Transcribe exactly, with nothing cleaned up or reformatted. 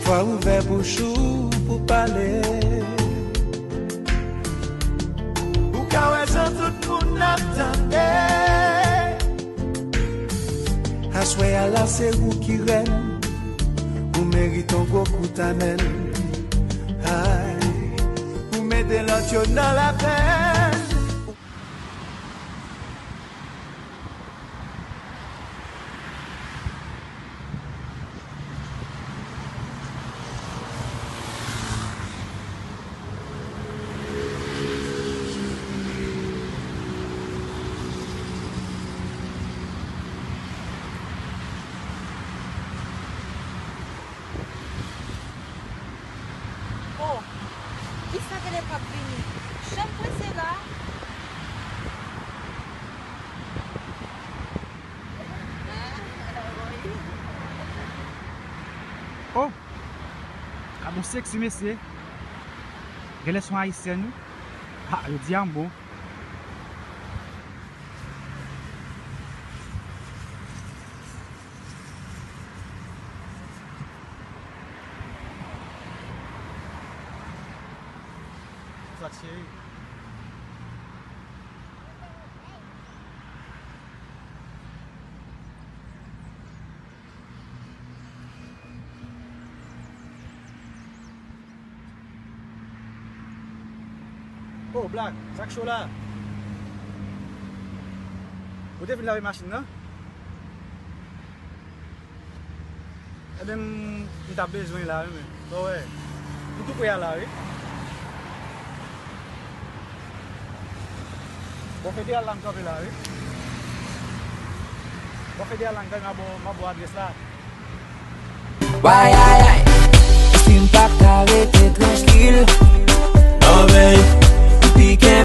Fwa ouvè bouch ou pou pale. Ou ka wè jan tout moun ap tande. Aswè a la se ou ki rèn. Ou merit yon gwo kout amèn. Ay, ou mete lòt yo nan lapèn. Oh, kisa genlè p ap vini? Jan m prese la. Oh, gad yon seksi mesye. Genlè se yon ayisyèn wi. Ha, yo di a m bon. Sa cheri. Oh, Black, sa k cho la? Ou te fin lave machin nan? Ebyen, m, m t ap bezwen l la, wi, men. Bon, wè. M tou pre a la, wi. Bò federal la m kanpe la, wi. Bò federal la m kanpe, m ap ba w, m ap ba w adrès la. Wayayay, si m pa ka rete trankil. Non, men.